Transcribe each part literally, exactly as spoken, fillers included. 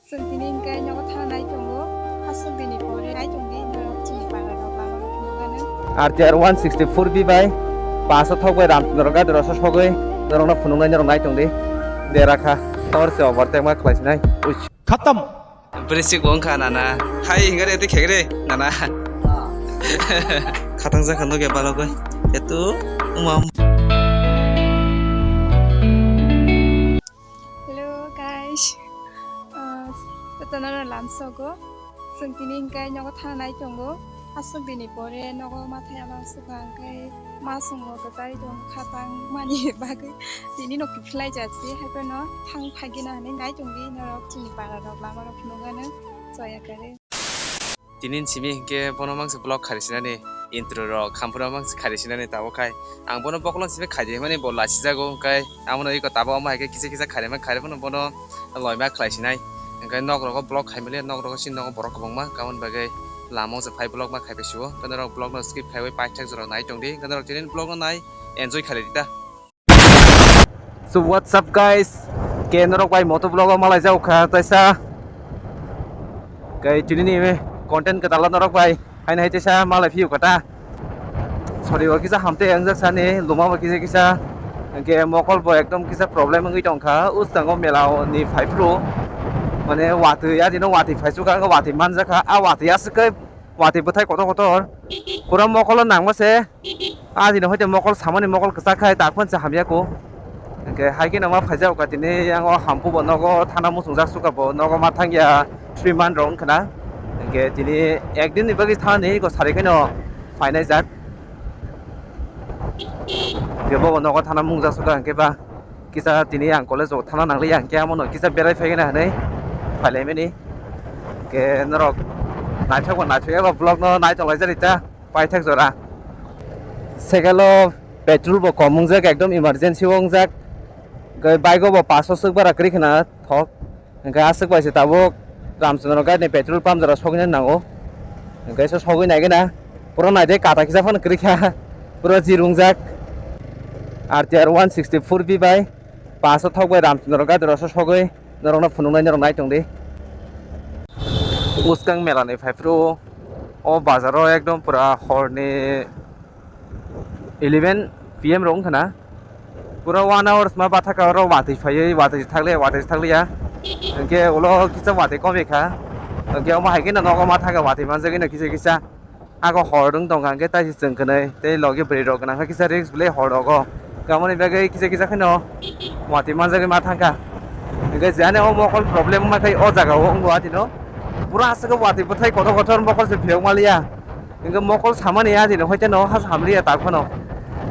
Chwng tini hwnkhe nogo thangnai tongo. Aswk dini pore nai tongdi norok chini para rok lama rok phunukgano. R T R one sixty four B bai paso thok bai Ramchandra Ghat rok sogwi norokno phunuknai norok nai tongdi. Dera kha. Tor se overtake ma khlai sinai. Uish. Khatam. Brisik wngkha nana. Hai hingare te khegre nana. Khatang jakha nugya balogoi. Etu umam. Hello guys. Ah, jotono lamsogo. Chwng tini hwnkhe nogo thangnai tongo. Aswk dini pore nogo mathai ama suka hwnkhe ma songo kwchai tong khatang mani bagwi tini no kiphilai jasi. Haiphano thang phagina hwnwi nai tongdi norok chini para rok lama rok phunukgano choya kare. Tini simi hinkhe bono mangsa vlog khari sinani intro rok khampura mangsa khari sinani tabuk khai ang bono bokolong simi khaidi hwnmani bo lasijago hwnkhe amono iko tabuk omo hai khe kisa kisa khari man khari phano bono loima khlai sinai hwnkhe nok rogo vlog khai mali nok rogo sini nogo borok kwbangma aboni bagwi lama o se phai vlog ma khai phaisio hwnkhe norok vlog no skip khaiwi paithak jora nai tongdi hwnkhe norok tini vlog no nai enjoy khlai di ta. So what's up guys? Ke norok bai moto vlog o malai jak kha taisa. Kai tini ni content kwtal norok bai haino hai taisa malai phiu kata. Sorry o kisa hamte ang jak sani luma bo kisa kisa. Ke mokol bo ekdom kisa problem wngwi tong kha. Us tango mela ni phai phru. Mane watwi ya dino watwi phai chu kha watwi man jak kha. A watwi aswk kai watwi bwthai kotor kotor. Pura mokol o nangma se. A dino hoite mokol samani mokol kwchak khai tak phano se hamya ko. Hwnkhe hai kheno ma phaijak kha tini yang o hampu bo nogo thana muchungjak suka bo nogo ma thangya three month rok wngkha na. Hwnkhe tini ekdin ni bagwi thani ko sari kheno phainai jak. Hwnkhe bo nogo thana mungjak suka hwnkhe ba. Kisa tini ang college o thana nangliya hwnkhe amono kisa berai phaigena hinwi phailaimani. Hwnkhe norok naithok bo naithok eba vlog no naitonglaijak rita paithak jora. Cycle o petrol bo kom wngjak ekdom emergency o wngjak. Hwnkhe bike o bo paso swk bara kwrwi khna thok. Hwnkhe aswk bai se tabuk Ramchandra Ghat ni petrol pump jora sogwina nango. Hwnkhe se sogwi naigwna pura naide kata kisa phano kwrwi kha pura jirungjak. R T R one sixty four B bai paso thok bai Ramchandra Ghat rok se sogwi norokno phunuknai norok nai tongdi. Bwskang mela ni phaiphuru o bazar o ekdom pura hor ni eleven P M rok wngkha na. Pura one hours ma bathaka oro watwi phaiwi watwi thakliya watwi thakliya. Hwnkhe ulo kisa watwi komikha. Hwnkhe omo hai kheno nogo ma thangkha watwi manjagwino kisa kisa. Ako hor wng tongkha hwnkhe taisi chwng kwnwi tei logi bwrwi rok gwnang kha kisa risk bwlai hor rogo. Hwnkhe aboni bagwi kisa kisa kheno watwi manjagwi ma thangkha. Hwnkhe jani o mokol problem wngma khai o jaga o wngbo atino. Pura aswk watwi bwthai kotor kotor mokol se phiyok maliya. Hwnkhe mokol samani adino hoite no has hamliya tak phano.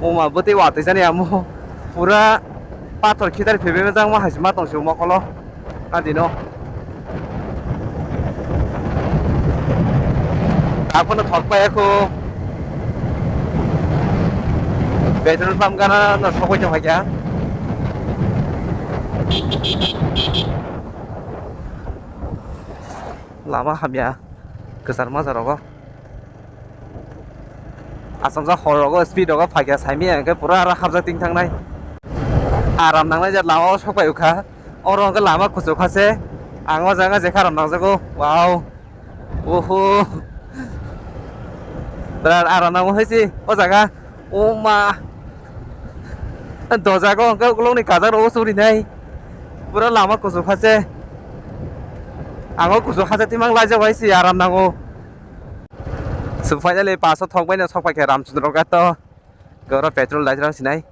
Oma bwtwi watwi jani amo pura pathor khitar phibima jangma hai se ma tong se mokolo adino. Tak phano thok pai ako petrol pump gana no sokoi tong kha. Lama hamya kwchar majak rogo. Asam jak hor rogo speed rogo phaikha saimanya hwnkhe pura aro hapjak ting thangnai. Aram nangnai jat lama o sok pai kha. Oro hwnkhe lama kuchuk kha se. Ang o jaga jekha aram nangjago. Wow. Oho. Birat aram nango hai se o jaga. O ma. Dojago hwnkhe ukulukni kajak rogo surinai. Pura lama kuchuk kha se. Ang o kuchuk kha se timang laijak bai se aram nango. So finally paso thok bai no sok pai kha Ramchandra Ghat o. Goro petrol dai rang sinai.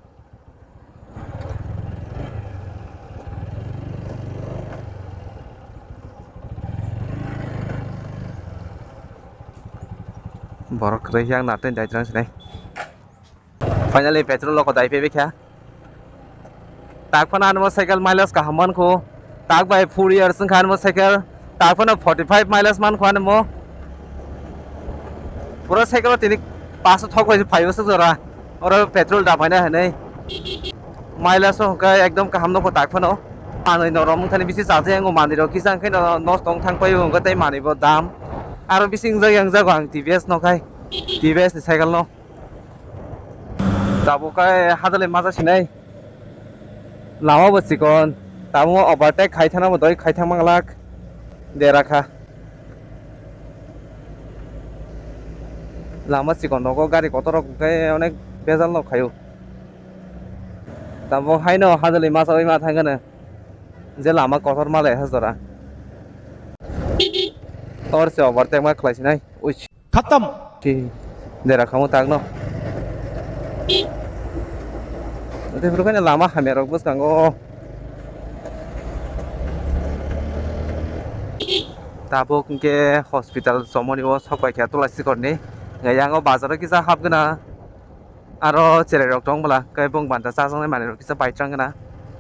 Borok kwrwi yang natin dai rang sinai. Finally petrol o kodai pebekha. Tak phano anmo cycle mileage kaham mankho. Tak bai four years wngkha anmo cycle. Tak phano forty five mileage mankho anmo. Pura cycle o tini paso thok bai phaio se jora. Oro petrol da phaina hinwi. Mileage o hwnkhe ekdom kaham nokho tak phano. Manwi norok wngthani bisi chajakya wngo manwi rok kisa hwnkhe no nosto wng thang paio hwnkhe tei manwi bo dam. Aro bisi wngjak yang jago ang T V S nokhai. T V S ni cycle no. Tabuk khe hadalwi maja sinai. Lama bo chikon. Tabuk overtake khai thangna bo doi khai thang manglak. Dera kha. Lama chikon nogo gari kotor rok khe onek bejal no khaio. Tabuk haino hajali masa oi ma thangkhe no je lama kotor ma le ha jora. Or se overtake ma khlai sinai. Ui. Khatam. Ti dera khamu tagno. Tei phuru khe lama hamya rok bwskango. Tabuk hwnkhe hospital chomoni o sok bai kha Tulasikorni. Yang o bazar o kisa hapgwna. Aro cherai rok tong bwla khe bong banta chajaknai manwi rok kisa bai chang gana.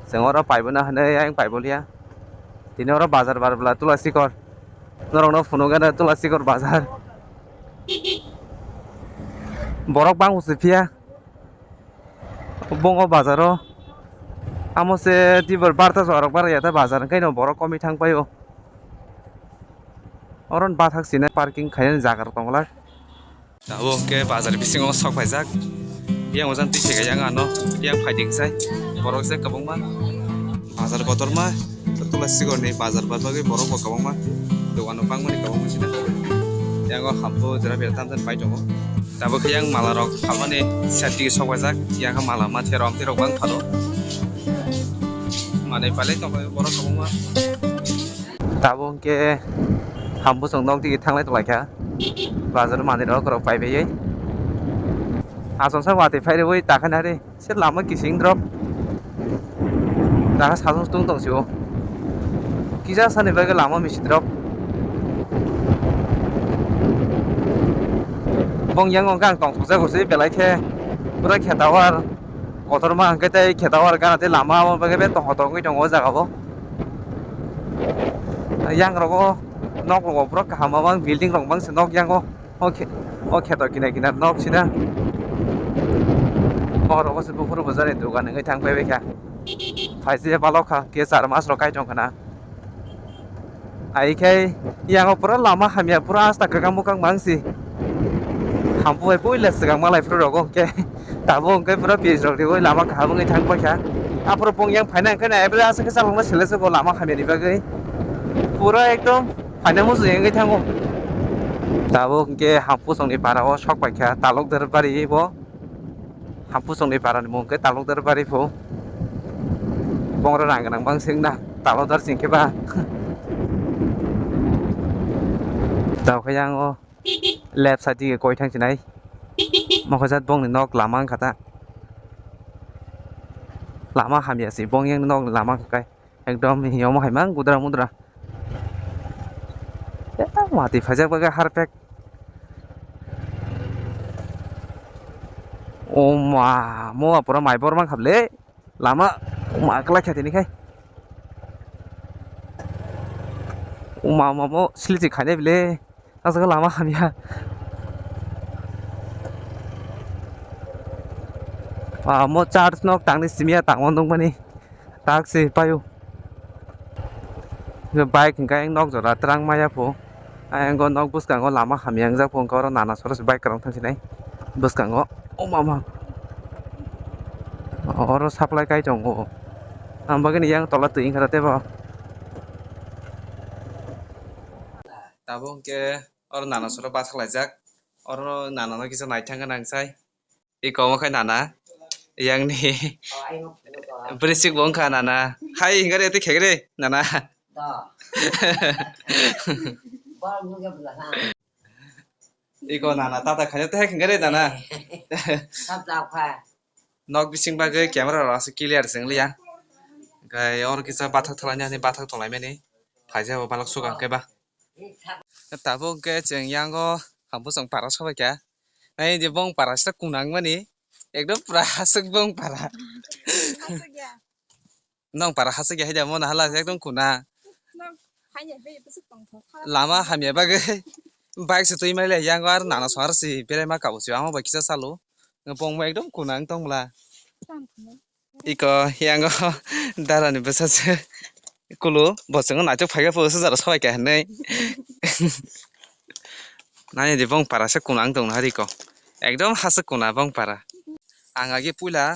Chwng oro paibuna hinwi ayang paiboliya. Tini oro bazar bar bwla Tulasikor. Norokno phunukgana Tulasikor bazar. Borok bang se phiya. Bongo bazaro. Amo se tibor barta jorok barya ta bazar hwnkhe no borok komwi thang paio. Oron bathak sina parking khainani jaga rok tongla. Tabuk hwnkhe bazar bisingo sok paijak. Yang ojang twi theka yang ano yang phaiding sai. Borok se kwbangma bazar kotorma. Tula sigorni bazar bar bagwi borok bo kwbangma. Dogan rok bangmani kwbangma sina. Yang o hampu jera bera tam tam pai tongo. Tabuk khe yang mala rok phalmani side digi sok paijak. Yang khe mala ma the rom twi rok bang phalo. Manwi palai tongkha borok kwbangma. Tabuk hwnkhe hampusong nok digi thanglai tonglaikha. Bazar manwi rok rok pai baiwi. Achomsa watwi phai rwui takha nari se lama kising drop. Takha sajong tung tong sio. Kisa sani bagwi lama misi drop. Bong yang wngkha ang tong thokjak se belai khe pura khe tower. Kotorma hwnkhe tei khe tower gana tei lama abo bagwi be tong tong wngwi tongo o jaga o. Yang rogo nok rogo borok kaham mabang building rok bangsi nok yango o khe o kheto kinar kinar nok sina. Bohrok se buphuru bwjani dogan wngwi thang phaibai kha. Phaise balok kha ke char mas rok kai tong khna. Ai khe yango pura lama hamya pura asta kwkang bwkang bangsi. Hampu bai puila swkang malai phuru rogo hwnkhe. Tabuk hwnkhe pura pis rok riui lama kaham wngwi thang paikha. Aphuru bong yang phaina hwnkhe na ebele aswk khe chalokma sele se bo lama hamyani bagwi. Pura ekdom phaina muchung wngwi thango. Tabuk hwnkhe Hampusongni para o sok paikha Talokdar bari bo. Hampusongni para ni mung khe Talokdar bari pho. Bongra rang gwnang bang sing na Talokdar sing khe ba. Tabuk khe yang o. Left side dige koi thang chinai. Mokhe jat bongni nok lama wngkha ta. Lama hamya se bong yang nok lama wngkha kai. Ekdom hiyomo hai mang gudra mudra. Watwi phaijak bagwi harpek. O ma, mo pura mai bor mang khable. Lama ma kwlai kha tini khai. O ma, ma mo silichi khainai bile. Aswk lama hamya. Ah, mo church nok tangni simiya tangmo nukmani. Tak se paio. Bike hwnkhe nok jora twrang maya pho. Ayang o nok bwskango lama hamya wngjak pho, hwnkhe oro nana soro se bike kwrwng thang sinai. Bwskango. O mama. Oro supply kai tongo. Ang bagwi yang tola twi wngkha tebo. Tabuk hwnkhe oro nana soro bathak laijak. Oro nana no kisa naithang gana ang sai. Iko omo khai nana. Yang ni. Bwrwi sik bo wngkha nana. Hai hingkhe re tei khegre nana. Iko nana tata khaina tei hingkhe re nana. Nok bising bagwi camera rok aswk clear se wngliya. Hwnkhe oro kisa bathak thalaini ani bathak tonglaimani. Phaijak bo balok suka hwnkhe ba. Tabuk hwnkhe chwng yango hampusong para sobaikha. Nai je bong para se kunang mani. Ekdom pura haswk bong para. Nong para haswk ya haida mona hala ekdom kuna. Lama hamya bagwi bike se twi maile yango ar nana song ar si belai ma kabo si amo bai kisa salo. Bong ma ekdom kuna wng tong bwla. Iko yango dara ni bwsa se kulu bo chwng naithok phaikha pho se jara sobai kha hinwi. Nai di bong para se kuna wng tong nai iko ekdom haswk kuna bong para. Ang agi puila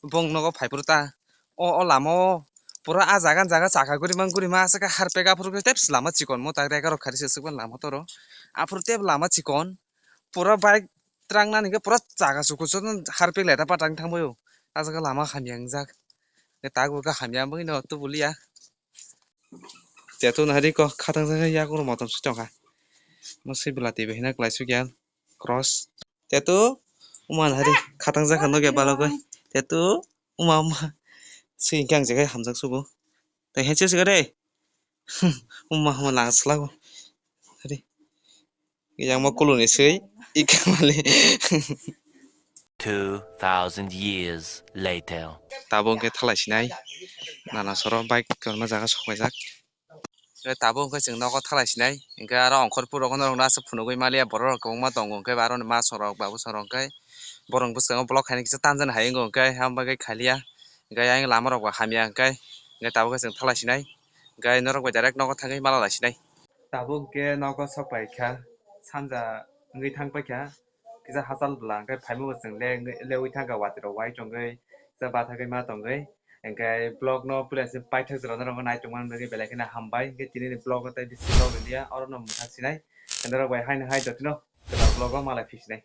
bong nogo phai phuru ta o o lama o. Pura a jaga jaga chakha guri mang guri ma aswk harpek aphuru khe tep lama chikon mo tak rega rok khari se swk lama toro. Aphuru tep lama chikon pura bike trangnani khe pura chakha chuku chuku harpek leta patang thangbaio. A jaga lama hamya wngjak. Tei tak bo khe hamya wngwi no tubulia. Teto nahari ko khatang jaga yakur motom si tongkha. Mo si belati bai hina klai sukya cross. Teto uma nahari khatang jaga nokya balogoi. Teto uma uma si hingke ang jegai hamjak sugo. Tei hetse siga de. Uma uma lang slago. Hari. Yang mo kuluni swi. Ikamale. Two thousand years later. Tabuk hwnkhe thalai sinai. Nana soro bike korma jaga sok paijak. Hwnkhe tabuk hwnkhe chwng nogo thalai sinai. Hwnkhe aro ongkhorpur rok norok no aswk phunugwi maliya borok rok kwbangma tongo hwnkhe aroni ma song rok babu song rok hwnkhe borok bwskango block khaina kisa tanjani hai wngo hwnkhe hambagwi khaliya. Hwnkhe ayang lama rok bo hamya hwnkhe hwnkhe tabuk hwnkhe chwng thalai sinai. Hwnkhe norok bai direct nogo thangwi mala lai sinai. Tabuk hwnkhe nogo sok pai kha sanja wngwi thang paikha. Kisa hachal bwla hwnkhe phaima bo chwng le wngwi, le wngwi thangkha watwi rok wai chongwi, kisa bathagwi ma tongwi. Hwnkhe vlog no puila se paithak jora norok nai tongmani bagwi belai kheno hambai. Hwnkhe tini ni vlog o tei bisi vlog rwliya, oro no mwthang sinai. Norok bai haino hai jotino kwtal vlog o malai phisinai.